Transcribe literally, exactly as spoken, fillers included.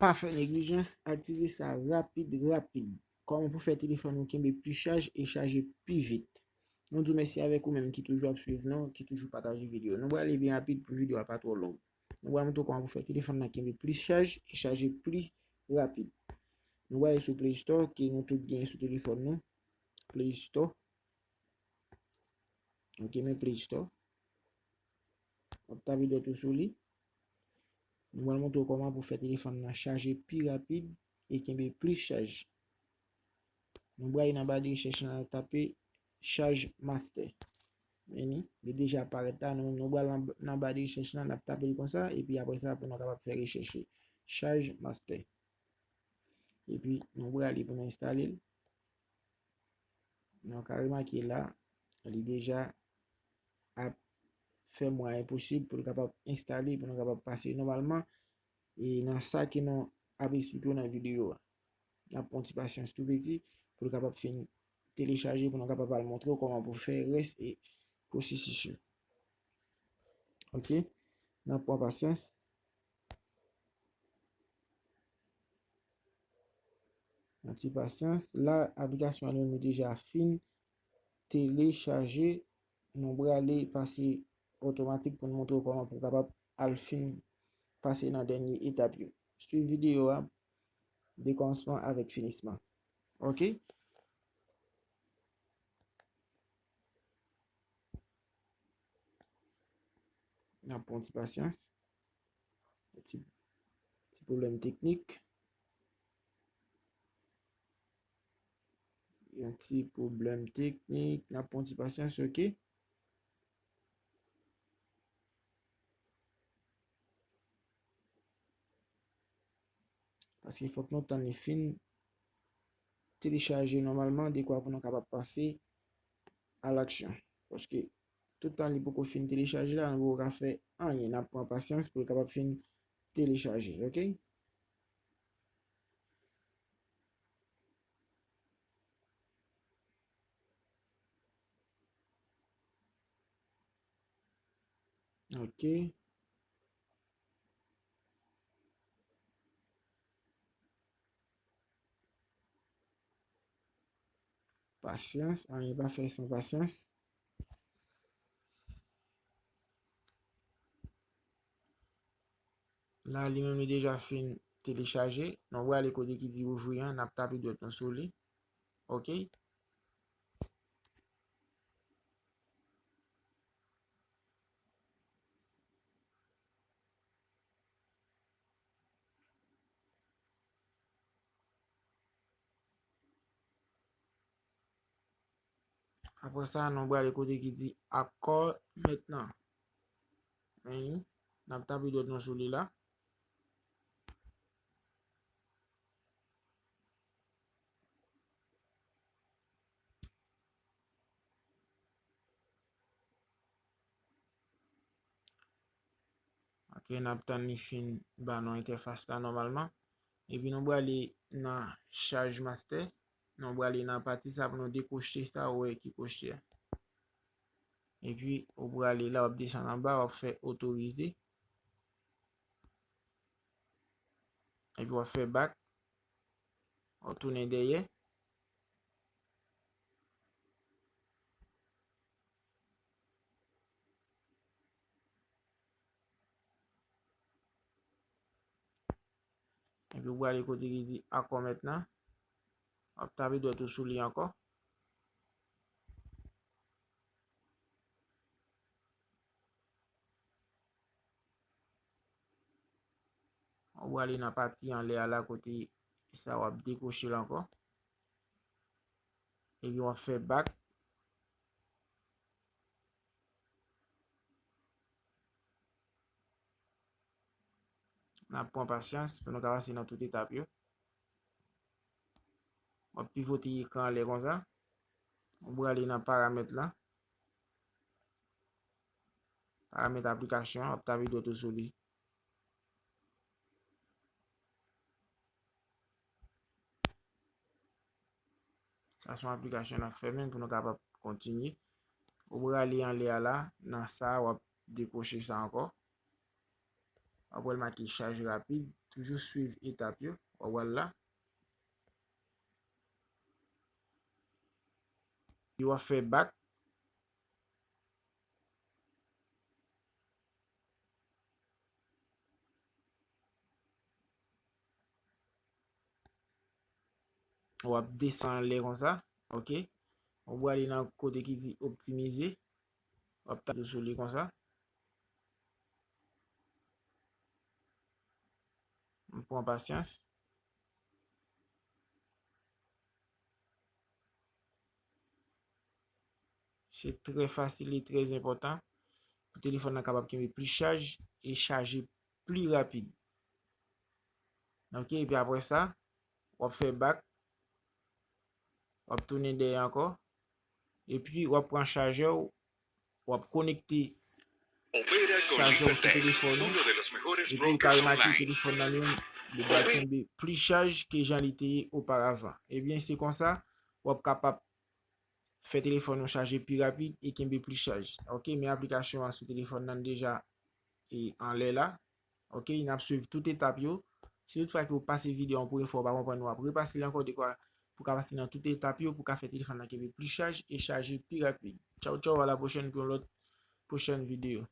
pa fè neglijans, aktive sa rapid, rapid. Kòman pou fè telefòn ou kenbe plis chaj e chaje pi vit. Nou di w mèsi avèk ou menm ki toujou ap swiv nou, ki toujou pataje videyo. Nou prale byen rapid pou videyo a pa twò long. Nou pral montre w kòman pou fè telefòn nan kenbe plis chaj e chaje pli rapid. Nou prale sou Play Store ke nou tout genyen sou telefòn nou. Play Store. Ok, men Play Store. W ap tape dwèt ou sou li. Nou pral montre w kòman pou fè telefòn nan chaje pi rapid e kenbe plis chaj. Nou prale nan ba de rechèch la, n ap tape Charge Master. Men li, li deja parèt la. Nou menm, nou pral nan, nan ba de rechèch la, n ap tape l konsa, epi apre sa, pou nou kapab fè rechèch li. Charge Master. Epi, nou prale pou nou enstale l. Nou ka remake la, li deja ap fè mwayen posib pou l kapab enstale, pou nou kapab pase nòmalman. E nan sa ke nou ap eksplike w nan videyo a. N ap pran ti pasyans tou piti pou l kapab fin telechaje, pou nou kapab al montre w kòman pou fè rès e pwosesis yo. Ok? N ap pran pasyans. Yon ti pasyans. La, aplikasyon an li deja fin telechaje. Nou prale pase otomatik pou n montre w kòman pou w kapab al fin pase nan dènye etap yo. Swiv videyo a de kòmansman avèk finisman. Ok? N ap pran ti pasyans. Ti, ti pwoblèm teknik. Yon ti pwoblèm teknik. N ap pran ti pasyans, ok? Paske fòk nou tann li fin telechaje nòmalman, dekwa pou nou kapab pase a laksyon. Paske tout tan li poko fin telechaje la, nou poko ka fè anyen. N ap pran pasyans pou l kapab fin telechaje, ok? Ok. Pasyans, anyen pa fè san pasyans. La, li menm li deja fin telechaje. Nou prale kote ki di ouvri an, n ap tape dwèt nou sou li. Ok. Apre sa, nou prale kote ki di Accord maintenant. Men, n ap tape dwèt nou sou li la. Ok, n ap tann li fin ba nou entèfas la nòmalman. Epi nou prale nan Charge Master. Nou prale nan pati sa pou nou dekwoche sa, ou wè ki kwoche a. Epi ou prale la, w ap desann anba, w ap fè otorize. Epi w ap fè back. W ap tounen dèyè. Epi w prale kote ki di Accord maintenant. W ap tape dwèt ou sou li ankò. W prale nan pati anlè a la kote sa w ap dekwoche l ankò. Epi w ap fè back. N ap pran pasyans pou nou ka pase nan tout etap yo. W ap pivote ekran anlè konsa. Ou prale nan paramèt la. Paramèt aplikasyon an, w ap tape dwèt ou sou li. Sa se yon aplikasyon n ap fèmen pou nou kapab kontinye. Ou prale anlè a la, nan sa, w ap dekwoche sa ankò. W ap wè l make chaj rapid. Toujou swiv etap yo. W ap al la. Epi w ap fè back. W ap desann anlè konsa, ok. W prale nan kote ki di optimize. W ap tape sou li konsa. M pran pasyans. Se trè fasil e trè enpòtan pou telefòn nan kapab kenbe plis chaj e chaje pli rapid. Ok, epi apre sa, w ap fè back, w ap tounen dèyè ankò, epi w ap pran chajè w, w ap konekte chajè w sou telefòn ou, epi w ka remake telefòn nan li menm, li pral kenbe plis chaj ke jan li te ye oparavan. Ebyen, se konsa, w ap kapab fè telefòn ou chaje pi rapid e kenbe plis chaj. Ok, men aplikasyon an sou telefòn nan deja e anlè la. Ok, n ap swiv tout etap yo. Si toutfwa ke w pase videyo an premye fwa, w pa konprann, w ap repase li ankò dekwa pou w ka pase nan tout etap yo, pou w ka fè telefòn nan kenbe plis chaj e chaje pi rapid. Tchaw, tchaw, a la pwochèn pou yon lòt pwochèn videyo.